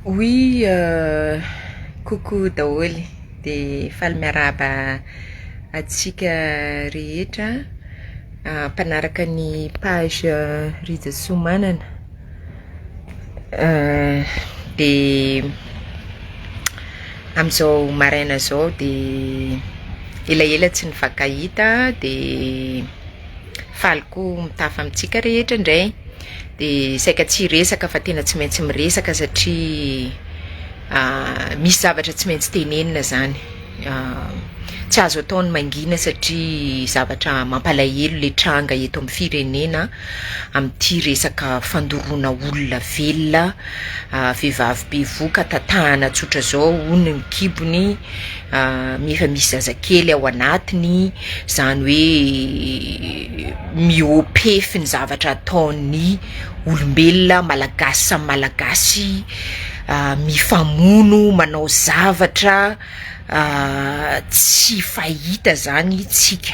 Oui coucou daholo de faly miarahaba antsika rehetra mpanaraka ny page Rijasoa Manana de amin'izao maraina zao de elaela tsy nifankahita de faly koa mitafa amintsika rehetra indray. De saika tsy hiresaka fa tena tsy maintsy miresaka satria misy zavatra tsy maintsy tenenina zany. Tsy azo atao ny mangina satria zavatra mampalahelo le tranga eto amin'ny firenena amin'ity resaka fandoroana olona velona, vehivavy bevoka tatahana tsotra zao hono ny kibony. Efa misy zazakely ao anatiny, zany hoe mihoa-pefy ny zavatra ataon'ny olombelona, malagasy samy malagasy, mifamono, manao zavatra tsy fahita zany tsika,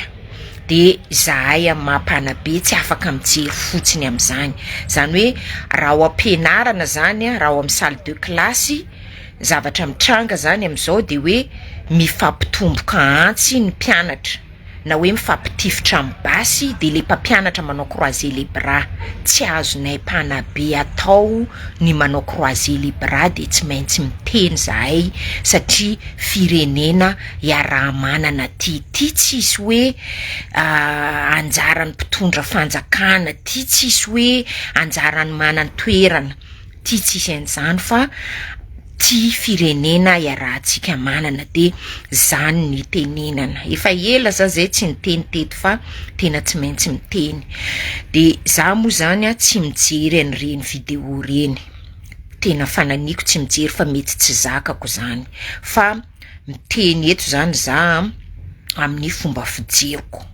de zahay amin'ny maha mpanabe tsy afaka mijery fotsiny am'zany, zany hoe raha ao am-pianarana zany an, raha ao amin'ny salle de classe, Zavatra mitranga zany amizao de hoe mifampitomboka antsy ny mpianatra na hoe mifampitifitra am basy de le mpampianatra manao croiser les bras, tsy azonay mpanabe atao ny manao croiser les bras de tsy maintsy miteny zahay satria firenena iaraha-manana ty, ty tsisy hoe anjaran'ny mpitondra fanjakana, ty tsisy hoe anjaran'ny manan-toerana. Ty tsisy an'izany fa ty firenena iarahantsika manana de zany ny itenenana. Efa ela za zay tsy niteny teto fa tena tsy maintsy miteny. De za moa zany a tsy mijery an'ireny video reny, tena fananiko tsy mijery fa mety tsy zakako zany fa miteny eto zany za amin'ny fomba fijeriko.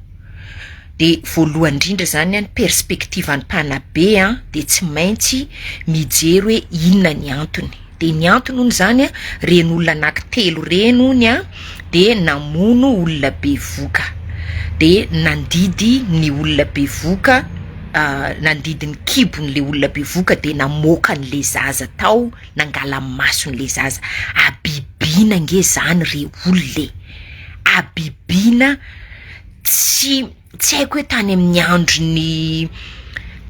De voalohany indrindra zany an, ny perspective an'ny mpanabe an de tsy maintsy mijery hoe inona ny antony, de ny antony hono zany an, reny olona anaky telo reny hony an de namono olona bevoka, de nandidy ny olona bevoka nandidy ny kibon'le olona bevoka de namoaka an'le zaza tao nangala ny mason'le zaza, habibiana nge zany re olona e, habibiana tsy tsy haiko hoe tany amin'ny andron'ny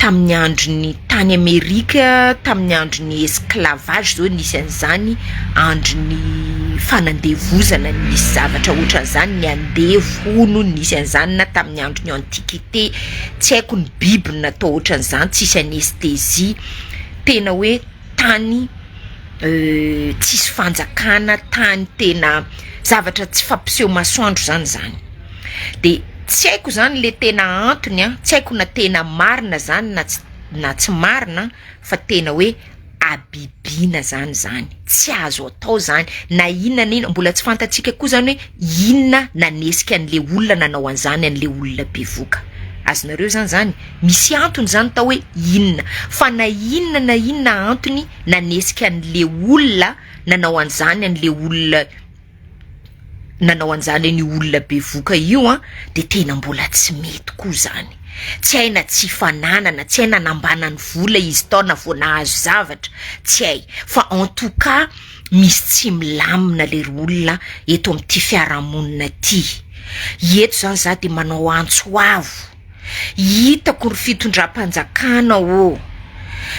tamin'ny andron'ny tany Amerika tamin'ny andron'ny esclavage zao nisy an'izany andron'ny fanandevozana nisy zavatra ohatran'izany ny andevo hono nisy an'izany na tamin'ny andron'ny antiquité tsy haiko ny biby no natao ohatran'izany tsisy anesthésie tena hoe tany tsisy fanjakana, tany tena zavatra tsy fampiseho masoandro zany zany, de tsy haiko zany le tena antony an, tsy haiko na tena marina zany na tsy na tsy marina fa tena hoe habibiana zany zany, tsy azo atao zany na inona na inona, mbola tsy fantatsika koa zany hoe inona nanesika an'le olona nanao an'zany an'le olona bevoka, azonareo zany zany? Misy antony zany tao hoe inona, fa na inona na inona antony nanesika an'le olona nanao an'zany an'le olona nanao an'zany an'io olona bevoka io an, de tena mbola tsy mety koa zany, tsy hay na tsy fananana, tsy hay na nambanany vola izy tao na vao nahazo zavatra, tsy hay, fa en tout cas misy tsy milamina lery olona eto amin'ity fiarahamonina ty, eto zany za de manao antso avo. Hitako ry fitondram-panjakana ô!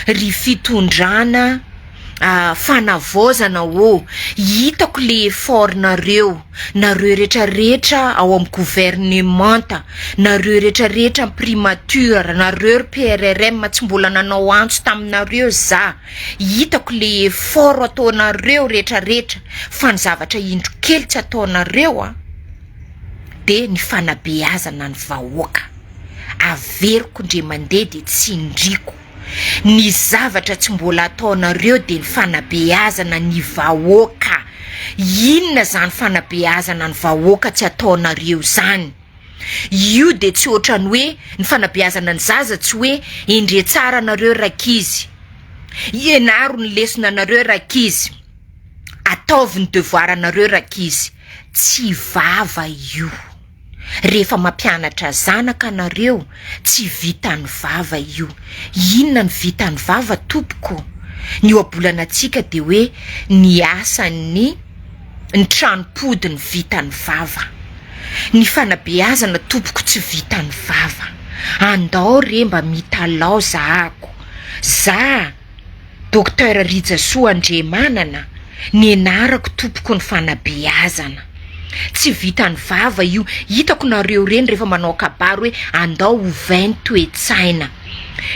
Ry fitondrana fanavaozana ô! Hitako le effort nareo, nareo rehetra rehetra ao amin'ny gouvernemanta, nareo rehetra rehetra amin'ny primature, nareo ry PRRM tsy mbola nanao antso taminareo za, hitako le effort ataonareo rehetra rehetra fa ny zavatra indro kely tsy ataonareo an! de ny fanabeazana ny vahoaka, averiko ndre mandeha de tsindriko, ny zavatra tsy mbola ataonareo de ny fanabeazana ny vahoaka, inona zany fanabeazana ny vahoaka tsy ataonareo zany, io de tsy ohatrany hoe ny fanabeazana ny zaza tsy hoe endre tsara nareo rankizy, ianaro ny lesona nareo rankizy, ataovy ny devoir nareo rankizy, Tsy vava io. Rehefa mampianatra zanaka nareo, tsy vitan'ny vava io. Inona no vitan'ny vava tompoko? Ny ohabolana antsika dia hoe ny asan'ny ny tranom-pody ny vitan'ny vava. Ny fanabeazana tompoko tsy vitan'ny vava. Andao re mba mitalao zahako. Za Docteur Rijasoa Andriamanana, nianarako tompoko ny fanabeazana. Tsy vitan'ny vava io, hitako nareo reny rehefa manao kabary hoe andao ovay ny toe-tsaina.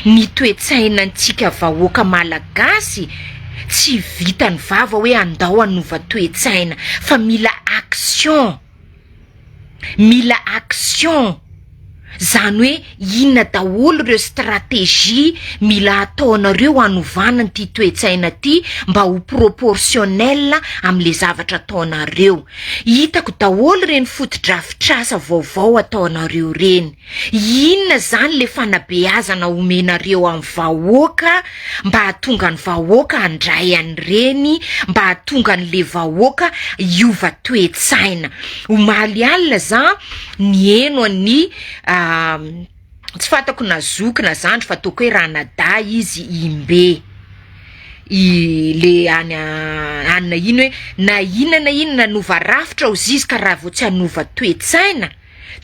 Ny toe-tsainantsika vahoaka malagasy tsy vitan'ny vava hoe andao hanova toe-tsaina fa mila action. Mila action. Zany hoe inona daholo ireo stratégie mila ataonareo hanovana an'ity toe-tsaina ty mba ho proportionnel am'le zavatra ataonareo. Hitako daholo ireny fotodrafitrasa vaovao ataonareo ireny. Inona zany le fanabeazana omenareo amin'ny vahoaka mba hahatonga ny vahoaka handray an'ireny, mba hahatonga an'le vahoaka hiova toe-tsaina. Omaly alina za niheno an'i tsy fantako na zoky na zandry fa ataoko hoe ranadahy izy Imbe, i le any anona iny hoe na inona na inona nanova rafitra hozy izy ka raha vao tsy hanova toe-tsaina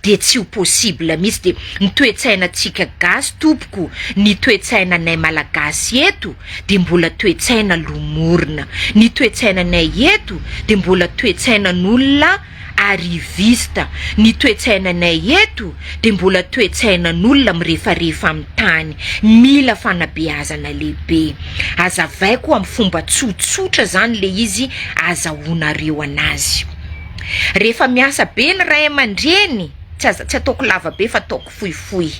dia tsy ho possible mihitsy dia ny toe-tsainantsika gasy tompoko ny toe-tsainanay malagasy eto dia mbola toe-tsaina lomorina ny toe-tsainanay eto dia mbola toe-tsainan'olona arriviste ny toe-tsainanay eto dia mbola toe-tsainan'olona mirefarefa amin'ny tany mila fanabeazana lehibe azavaiko amin'ny fomba tsotsotra zany le izy azahoanareo anazy. Rehefa miasa be ny ray aman-dreny, tsy aza tsy ataoko lava be fa ataoko fohifohy.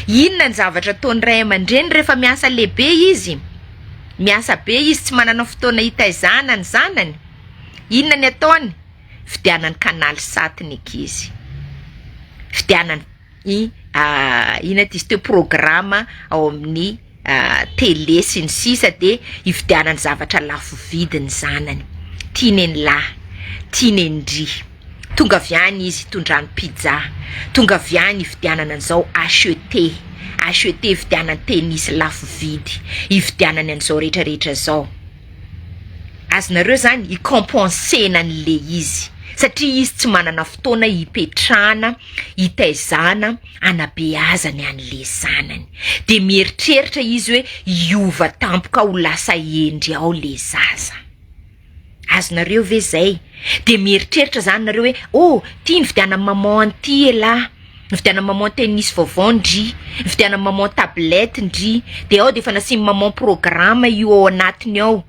Inona ny zavatra ataon'ny ray aman-dreny rehefa miasa lehibe izy? Miasa be izy tsy manana fotoana hitaizana ny zanany. Inona ny ataony? Vidianany canal sat ny ankizy. Vidianany i inona ty izy teo programme ao amin'ny télé sy ny sisa de hividianany zavatra lafo vidy ny zanany. Tia nenilahy, tia nenindry. Tonga avy any izy hitondrany pizza, tonga avy any hividianana an'izao HET, HET hividianany tennis lafo vidy, hividianany an'izao rehetra rehetra zao. Azonareo zany hi-compenser-na an'le izy satria izy tsy manana fotoana hipetrahana, hitaizana, anabeazany an'le zanany. De mieritreritra izy hoe hiova tampoka ho lasa hendry ao le zaza. Azonareo ve zay? De mieritreritra zany nareo hoe oh ty nividianan'ny maman an'ity elah, nividianan'ny maman tennis vaovao ndry, nividianan'ny maman tablette ndry, de ao de efa nasian'ny maman programme io ao anatiny ao.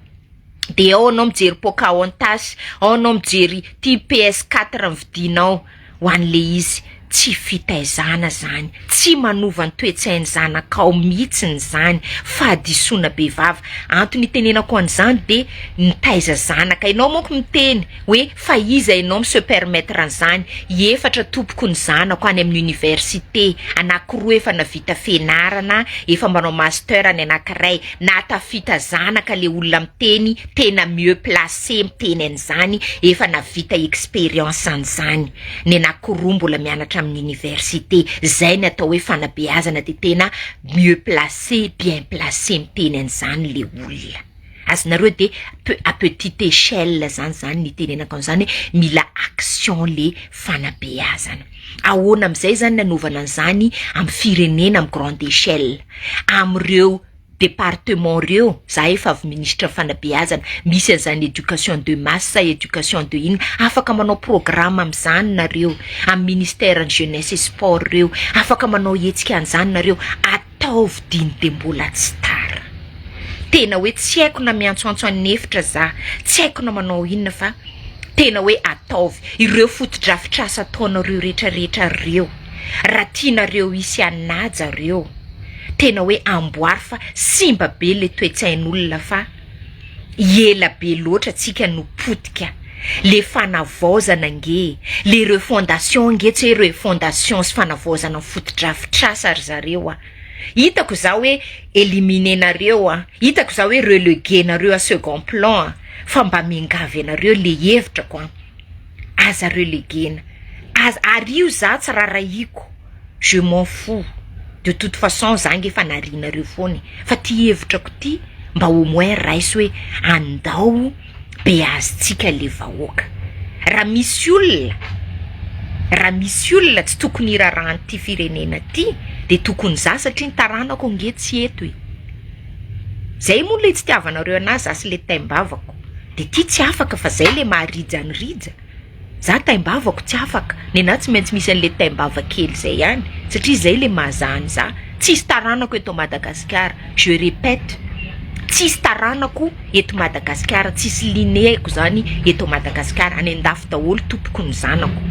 De ao anao mijery Pocahontas, ao anao mijery ty PS4 nividianao ho an'le izy. Tsy fitaizana zany, tsy manova ny toe-tsain'ny zanakao mihitsiny zany, fahadisoana bevava. Antony itenenako an'izany de nitaiza zanaka, ianao manko miteny hoe fa iza ianao mi se permettre an'izany, efatra tompoko ny zanako any amin'ny université, anakiroa efa navita fianarana, efa manao master ny anakiray, nahatafita zanaka le olona miteny, tena mieux placé miteny an'izany, efa navita expérience an'izany. Ny anakiroa mbola mianatra amin'ny université, zay ny atao hoe fanabeazana de tena mieux placé, bien placé miteny an'izany le olona. Azonareo de à petite échelle zany zany ny itenenako an'izany hoe mila action le fanabeazana. Ahoana am'izay zany ny anaovana an'izany amin'ny firenena amin'ny grande échelle, am'ireo département reo, za efa avy ministre fanabeazana, misy an'izany éducation de masse, éducation de inona, afaka manao programme am'izany nareo, amin'ny ministère ny jeunesse et sport reo, afaka manao hetsika an'izany nareo, ataovy diny de mbola tsy tara. Tena hoe tsy haiko na miantsoantso an'efitra za, tsy haiko na manao inona fa tena hoe ataovy ireo fotodrafitrasa ataonareo rehetrarehetra reo, raha tianareo hisy hanaja reo, tena hoe amboary fa simba be le toe-tsain'olona fa ela be loatra tsika no potika. Le fanavaozana nge, le refondation nge tsy hoe refondation sy fanavaozana fotodrafitrasa ry zareo a. Hitako za hoe éliminer-nareo a, hitako za hoe reléguer-nareo à second plan a, fa mba miangavy anareo le hevitrako a, aza reléguer-na, aza ary io za tsy rarahiko, je m'en fous, de toute façon za nge efa narianareo foana e, fa ty hevitrako ty Mba au moins raiso hoe andao beazintsika le vahoaka. Raha misy olona, raha misy olona tsy tokony hirarahan'ity firenena ty de tokony za, satria ny taranako ange tsy eto e. Zay moa le tsy tiavanareo anazy, za sy le taimbavako. De ty tsy afaka fa zay le maharija ny rija. Za taimbavako tsy afaka, nenahy tsy maintsy misy an'le taimbava kely zay ihany satria zay le mahazany za. Tsisy taranako eto Madagasikara, je répète, tsisy taranako eto Madagasikara, tsisy linéako zany eto Madagasikara, any an-dafy daholo tompoko ny zanako.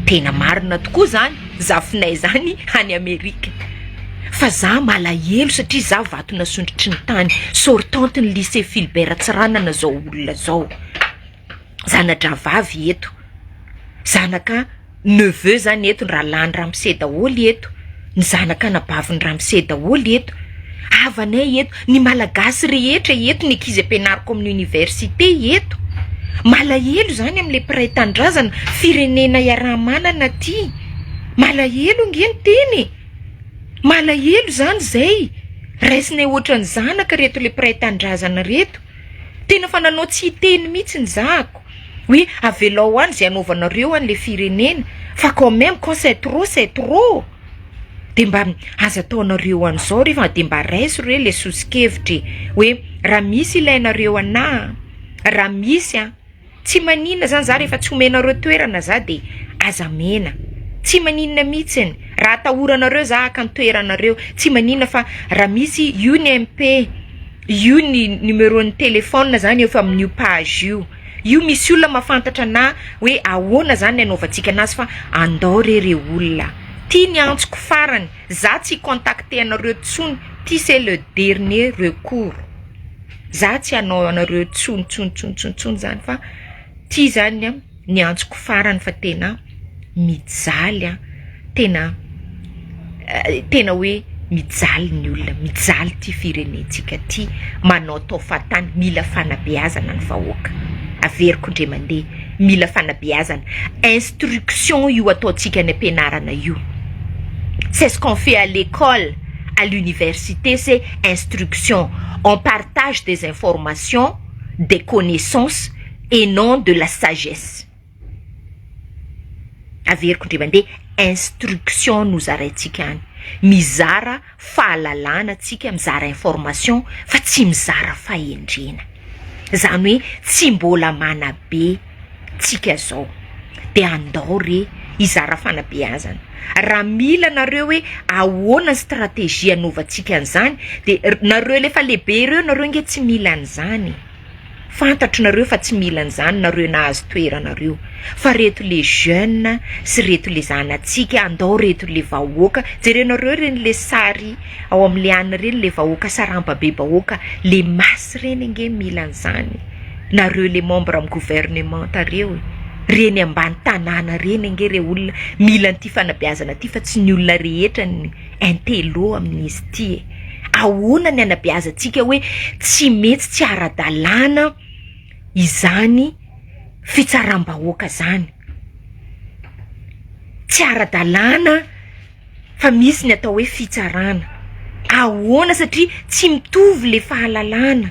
Tena marina tokoa zany, zafinay zany any Amerika. Fa za malahelo satria za vato nasondrotry ny tany, sortante ny lycée Philbert Tsiranana zao olona zao. Zana-drahavavy eto, zanaka neveu zany eto, ny rahalahiny ramose daholo eto, ny zanaka anabaviny ramose daholo eto, havanay eto, ny malagasy rehetra eto, ny ankizy ampianariko amin'ny université eto. Malahelo zany amin'le mpiray tanindrazana, firenena iaraha-manana ty. Malahelo ange ny teny e. Malahelo zany zay. Raisinay ohatran'ny zanaka reto le mpiray tanindrazana reto. Tena fa nanao tsy hiteny mihitsy ny zahako hoe avelao any zay anaovanareo an'le firenena fa quand même, quand c'est trop, c'est trop. De mba aza ataonareo an'izao rehefa de mba raiso re le soso-kevitra e, hoe raha misy ilainareo anahy, raha misy a, tsy maninona zany za rehefa tsy omenareo toerana za de aza mena. Tsy maninona mihitsiny. Raha atahoranareo za haka ny toeranareo, tsy maninona, fa raha misy io ny MP, io ny numéro ny téléphone zany efa amin'io page io. Io misy olona mahafantatra na hoe ahoana zany ny anaovantsika anazy, fa andao re re olona. Ty ny antsoko farany, za tsy contacter anareo tsony, ty c'est le dernier recours. Za tsy hanao anareo tsony tsony tsony tsony tsony zany, fa ty zany a ny antsoko farany, fa tena mijaly a, tena hoe mijaly ny olona, mijaly ty firenentsika ty, manao tao fahatany. Mila fanabeazana ny vahoaka. Averiko indray mandeha, mila fanabeazana. Instruction io ataontsika any am-pianarana io. C'est ce qu'on fait à l'école, à l'université, c'est instruction. On partage des informations, des connaissances et non de la sagesse. Averiko indray mandeha, instruction no zaraintsika any. Mizara fahalalana tsika, mizara information fa tsy mizara fahendrena. Zany hoe tsy mbola manabe tsika zao. De andao re hizara fanabeazana. Raha mila nareo hoe ahoana ny stratégie anaovantsika an'izany, de nareo lefa lehibe ireo, nareo nge tsy mila an'izany. Fantatro nareo fa tsy mila an'izany nareo nahazo toeranareo. Fa reto le jeune sy reto le zanatsika, andao reto le vahoaka. Jerenareo reny le sary ao amin'le anina reny, le vahoaka saramba be bahoaka, le masse reny ange mila an'izany. Nareo le membre amin'ny gouvernement tareo e. Reny ambany tanàna reny ange re olona mila an'ity fanabeazana ty, fa tsy ny olona rehetra ny intello amin'izy ty e. Ahoana ny anabeazantsika hoe tsy mety, tsy ara-dalàna izany fitsaram-bahoaka zany? Tsy ara-dalàna fa misy ny atao hoe fitsarana. Ahoana, satria tsy mitovy le fahalalana.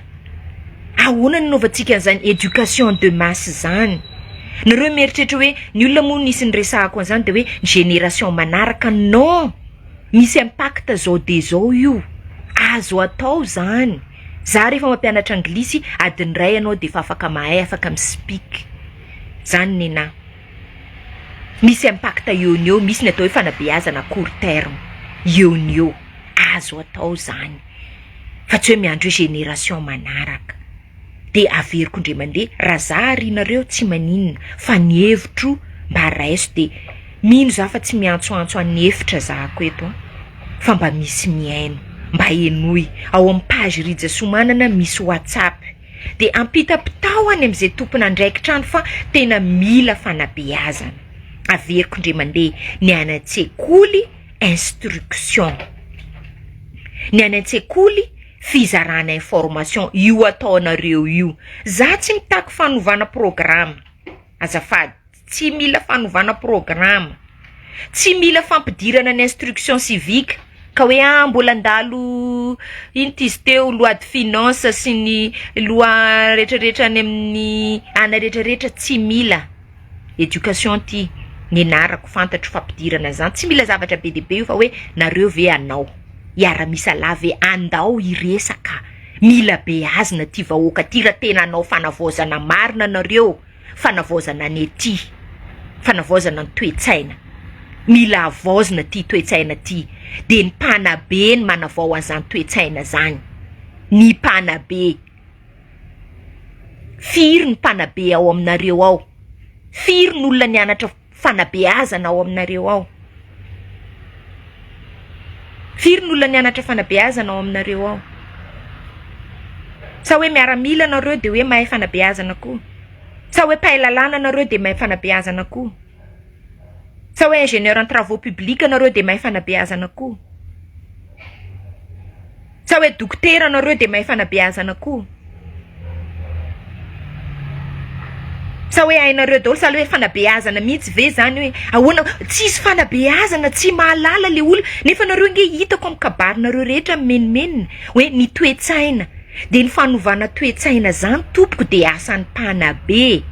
Ahoana ny nanaovantsika an'izany éducation de masse zany? Nareo mieritreritra hoe ny olona moa nisy niresahako an'izany de hoe ny génération manaraka. Non! Misy impact zao de zao io. Azo atao zany. Za rehefa mampianatra anglisy, adiny 1 ianao de efa afaka mahay, afaka mi-speak. Zany nenahy. Misy impact eo ny eo, misy ny atao hoe fanabeazana court terme. Eo ny eo. Azo atao zany. Fa tsy hoe miandry hoe génération manaraka. De averiko indray mandeha, raha za arinareo tsy maninona, fa ny hevitro mba raiso, de mino za fa tsy miantsoantso an'ny efitra zahako eto a, fa mba misy mihaino, mba henoy. Ao amin'ny page Rija Somanana misy WhatsApp. De ampitapitao any amin'izay tompona andraikitra any fa tena mila fanabeazana. Averiko indray mandeha, ny any an-tsekoly instruction. Ny any an-tsekoly fizarana information io ataonareo io. Za tsy mitaky fanovana programme. Azafady, tsy mila fanovana programme. Tsy mila fampidirana ny instruction civique. Ka hoe ah mbola andalo ino ty izy teo loi de finance sy ny loi retraretra any amin'ny ana retraretra tsy mila education ty nianarako fantatro fampidirana zany tsy mila zavatra be dia be io fa hoe nareo ve anao hiara misalahy ve andao hiresaka mila beazina ty vahoaka ty raha tena hanao fanavaozana marina nareo fanavaozana ny ety, fanavaozana ny toe-tsaina. Mila havaozina ity toe-tsaina ity. Dia ny mpanabe no manavao an'izany toe-tsaina izany. Ny mpanabe. Firy ny mpanabe ao aminareo ao? Firy ny olona nianatra fanabeazana ao aminareo ao? Firy ny olona nianatra fanabeazana ao aminareo ao? Sa hoe miaramila nareo dia hoe mahay fanabeazana koa? Sa hoe mpahay lalàna nareo dia mahay fanabeazana koa? Sa hoe ingénieur en travaux publics nareo dia mahay fanabeazana koa? Sa hoe dokotera nareo dia mahay fanabeazana koa? Sa hoe hainareo daholo sa hoe fanabeazana mihitsy ve zany hoe ahoana tsisy fanabeazana tsy mahalala le olona nefa nareo nge hitako amin'ny kabarinareo rehetra mimenomenona hoe ny toe-tsaina dia ny fanovana toe-tsaina zany tompoko dia asan'ny mpanabe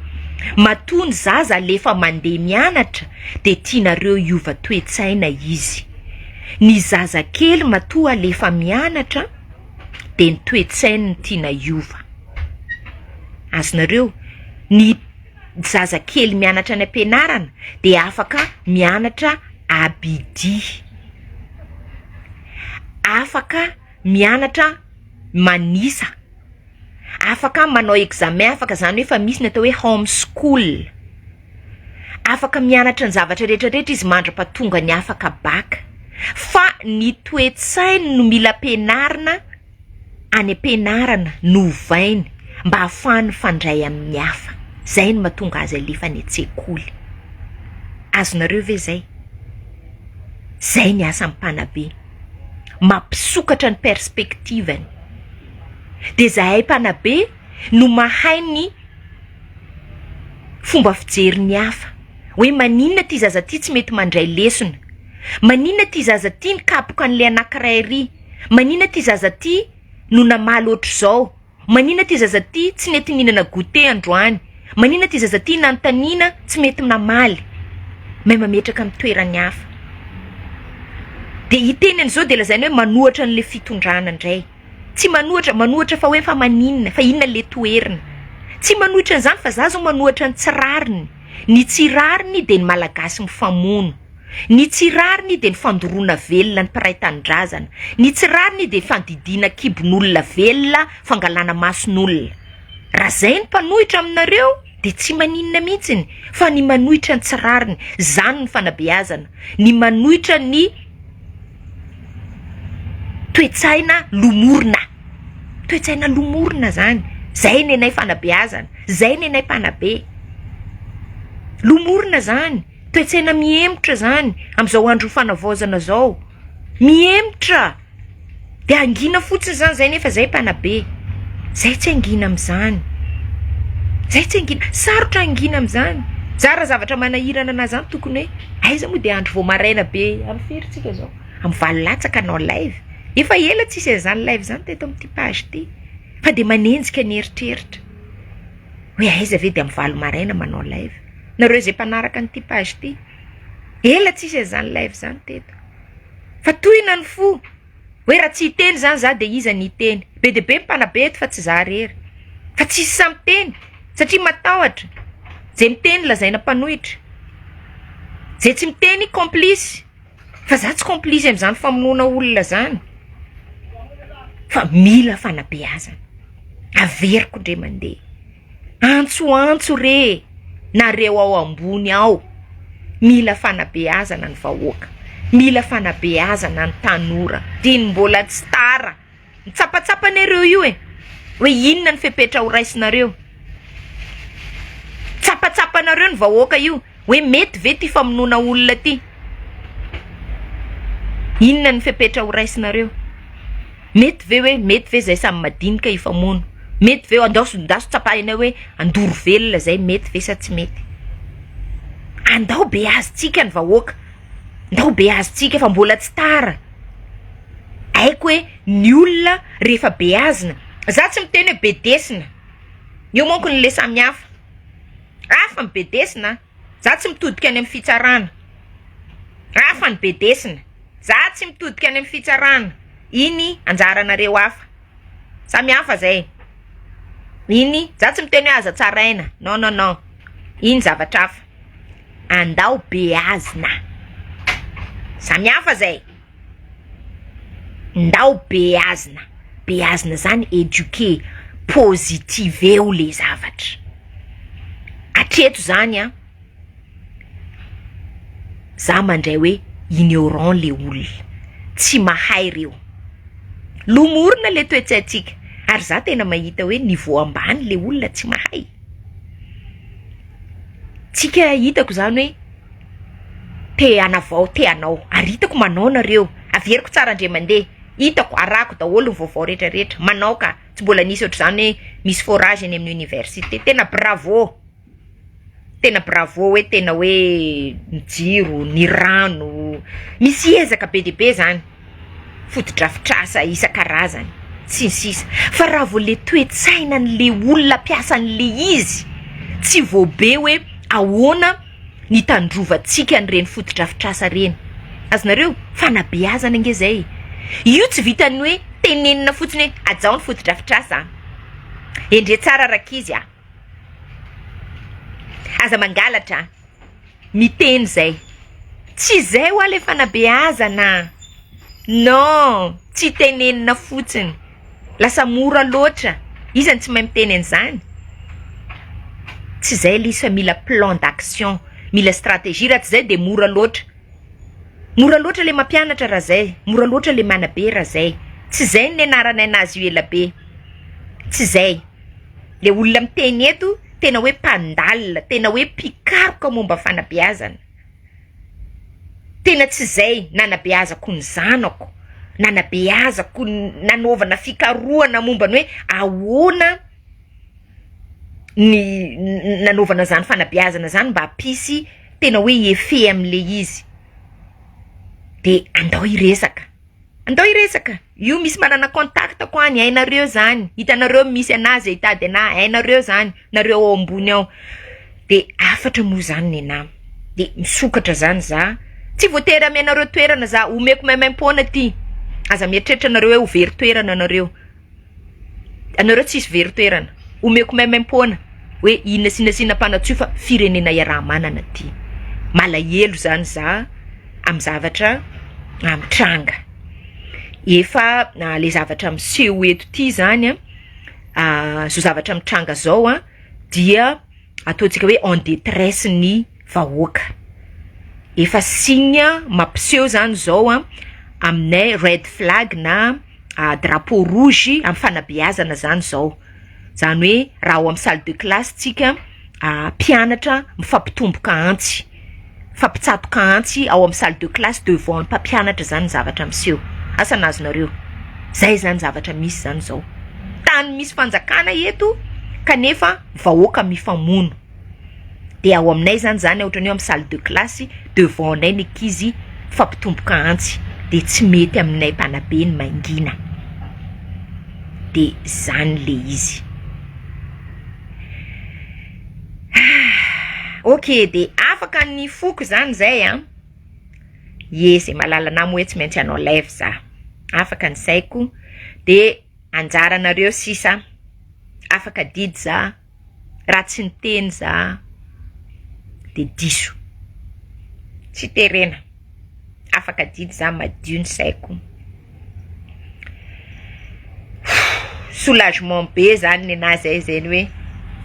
matoa ny zaza alefa mandeha mianatra dia tianareo hiova toe-tsaina izy Ny zazakely matoa alefa mianatra dia ny toe-tsainy no tiana hiova. Azonareo? Ny zazakely mianatra any am-pianarana dia afaka mianatra abidia, afaka mianatra manisa. Afaka manao examen, afaka zany hoe efa misy ny atao hoe home school, afaka mianatra ny zavatra rehetra rehetra izy mandra-pahatonga ny afaka bac, fa ny toe-tsainy no mila ampianarina any am-pianarana no ovainy mba ahafahany mifandray amin'ny hafa, zay no mahatonga azy alefa any an-tsekoly, azonareo ve zay? Zay ny asan'ny mpanabe, mampisokatra ny perspective-ny. Dia zahay mpanabe no mahay ny fomba fijery ny hafa, hoe maninona ity zaza ity tsy mety mandray lesona, maninona ity zaza ity nikapoka an'ilay anankiray ery, maninona ity zaza ity no namaly ohatr'izao, maninona ity zaza ity tsy nety nihinana goûter androany, maninona ity zaza ity nanontaniana tsy mety namaly, mahay mametraka amin'ny toeran'ny hafa. Dia hiteny an'izao dia lazaina hoe manohatra an'ilay fitondrana indray. Tsy manohatra, manohatra fa hoe fa maninona, fa inona le toherina. Tsy manohitra an'izany fa za zao manohatra ny tsy rariny. Ny tsy rariny dia ny Malagasy mifamono. Ny tsy rariny dia ny fandoroana velona ny mpiray tanindrazana. Ny tsy rariny dia fandidiana kibon'olona velona, fangalana mason'olona. Raha zay ny mpanohitra aminareo dia tsy maninona mihitsiny fa ny manohitra ny tsy rariny, zany ny fanabeazana, ny manohitra ny toe-tsaina lomorina, toe-tsaina lomorina zany, zay ny anay fanabeazana, zay ny anay mpanabe, lomorina zany, toe-tsaina mihemotra zany am'zao andro fanavaozana zao, mihemotra. De hangina fotsiny zany zay nefa zay mpanabe, zay tsy hangina amizany, zay tsy hangina, sarotra hangina amizany, za raha zavatra manahirana anah zany tokony hoe aiza moa de andro vao maraina be amy firy tsika zao, amy valo latsaka hanao live, efa ela tsisy an'izany live zany teto amity page ty, fa de manenjika ny eritreritra hoe aiza ve de amy valo maraina manao live, nareo zay mpanaraka an'ity page ty, ela tsisy an'izany live zany teto. Fa tohina ny fo hoe raha tsy hiteny zany za de iza ny hiteny? Be dia be ny mpanabe eto fa tsy za rery. Fa tsisy sahy miteny satria matahotra. Ze miteny lazaina mpanohitra. Ze tsy miteny complice. Fa za tsy complice amin'izany famonoana olona zany. Fa mila fanabeazana. Averiko indray mandeha. Antso antso re nareo ao ambony ao, mila fanabeazana ny vahoaka, mila fanabeazana ny tanora, dieny mbola tsy tara, mitsapatsapa anie reo io e, hoe inona ny fepetra ho raisinareo, tsapatsapanareo ny vahoaka io hoe mety ve ty famonoana olona ty, inona ny fepetra ho raisinareo. Mety ve hoe mety ve zay samy madinika hifamono? Mety ve andao ndaso tsapahinay hoe andoro velona zay mety ve sa tsy mety? Andao beazintsika ny vahoaka, ndao beazintsika fa mbola tsy tara. Haiko hoe ny olona rehefa beazina, za tsy miteny hoe bedesina, eo manko ny le samihafa, hafa ny bedesina, za tsy mitodika any amin'ny fitsarana, hafa ny bedesina, za tsy mitodika any amin'ny fitsarana, iny anjaranareo hafa, samy hafa zay, iny za tsy miteny hoe aza tsaraina, non non non, iny zavatra hafa, andao beazina, samy hafa zay. Ndao beazina, beazina zany eduquer, positiveo le zavatra, hatreto zany an, za mandray hoe ignorant le olona, tsy mahay reo, lomorina le toetsaintsika, ary za tena mahita hoe niveau ambany le olona tsy mahay, tsika hitako zany hoe. Te hanavao, te hanao, ary hitako manao nareo, averiko tsara indray mandeha, hitako, arahako daholo ny vaovao rehetra rehetra, manao ka, tsy mbola nisy ohatr'izany hoe misy forage eny amin'ny université, tena bravo, tena bravo hoe tena hoe ny jiro, ny rano, misy ezaka be dia be zany. fotodrafitrasa isan-karazany sy ny sisa Fa raha vao le toe-tsainan'le olona mpiasa an'le izy tsy voabe hoe ahoana ny hitandrovantsika an'ireny fotodrafitrasa ireny. Azonareo? Fanabeazana ange zay e. Io tsy vitan'ny hoe tenenina fotsiny hoe hajao ny fotodrafitrasa a. Endre tsara rankizy a. Aza mangalatra a. Miteny zay. Tsy zay hoa le fanabeazana. Non, tsy tenenina fotsiny. Lasa mora loatra. Iza no tsy mahay miteny an'izany? Tsy zay le izy fa mila plan d'action, mila stratégie, raha tsy zay de mora loatra. Mora loatra le mampianatra raha zay, mora loatra le manabe raha zay. Tsy zay no nianaranay anazy io ela be. Tsy zay. Le olona miteny eto tena hoe mpandalina, tena hoe mpikaroka momba fanabeazana. Tena tsy zay nanabeazako ny zanako, nanabeazako, nanaovana fikarohana momba ny hoe ahoana ny nanaovana zany fanabeazana zany mba hampisy tena hoe effet am'le izy. De andao hiresaka. Andao hiresaka, io misy manana contact ko any, hainareo zany, hitanareo misy anazy hitady anah, hainareo zany, nareo ao ambony ao, de hafatra moa zany nenah, de misokatra zany za, tsy voatery amenareo toerana za, omeko maimaimpoana ty, aza mieritreritra nareo hoe ho very toerana nareo. Anareo tsisy very toerana. Omeko maimaimpoana hoe inona sy inona sy inona mpanatsoa fa firenena iaraha-manana ty. Malahelo zany za amin'ny zavatra mitranga. Efa le zavatra miseho eto ty zany an, zao zavatra mitranga zao an dia ataontsika hoe en détresse ny vahoaka. Efa signe mampiseho zany zao an aminay red flag na drapeau rouge amin'ny fanabeazana zany zao. Zany hoe raha ao amin'ny salle de classe tsika mpianatra mifampitomboka antsy, mifampitsatoka antsy ao amin'ny salle de classe devant ny mpampianatra zany ny zavatra miseho. Asa na azonareo? Zay zany zavatra misy zany zao. Tany misy fanjakana eto kanefa vahoaka mifamono. De ao aminay zany zany ohatran'ny hoe amin'ny salle de classe devant anay ny ankizy mifampitomboka antsy de tsy mety aminay mpanabe ny mangina. De zany le izy. Ok de afaka ny foko zany zay an. Ye zay mahalala anah moa hoe tsy maintsy hanao live za. Afaka ny saiko de anjaranareo sisa afaka didy za. Raha tsy niteny za de diso. Tsy terena. Afaka adidy za madio ny saiko. Soulagement be zany nenahy zay zeny hoe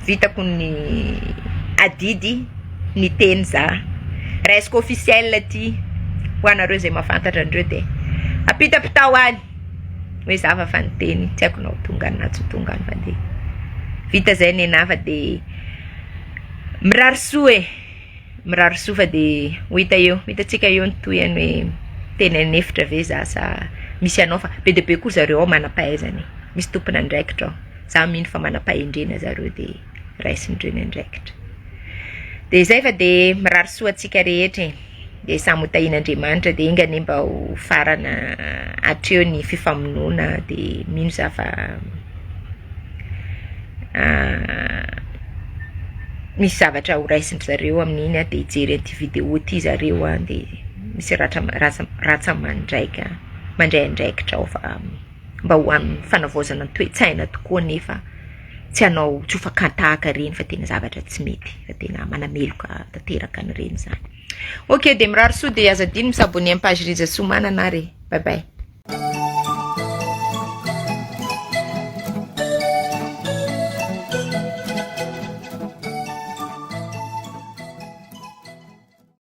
vitako ny adidy niteny za. Raisiko officiel ty ho anareo zay mahafantatra andreo de ampitapitao any. hoe za fa fa niteny tsy haiko na ho tonga any na tsy ho tonga any fa de vita zay nenah fa de mirary soa e mirary soa fa de ho hita eo ho hitantsika eo ny tohiny hoe teny an'efitra ve za sa misy anao fa be dia be koa zareo ao manam-pahaizana e misy tompon'andraikitra ao za mino fa manam-pahendrena zareo de raisindreo ny andraikitra de zay fa de mirary soa antsika rehetra e. De samy ho tahian'Andriamanitra, de enga anie mba ho farana hatreo ny fifamonoana. De mino za fa misy zavatra ho raisin-dry zareo amin'iny a, de hijery an'ity vidéo ty zareo a, de misy ratra ratsa mandraika mandray andraikitra ao, fa mba ho amin'ny fanavaozana ny toe-tsaina tokoa, nefa tsy hanao tsy ho fakan-tahaka reny, fa tena zavatra tsy mety, fa tena manameloka tanteraka an'ireny zany. Ok, de mirary soa, de aza adino mi-s'abonner amin'ny page Rija Soa Manana ary. Bye bye.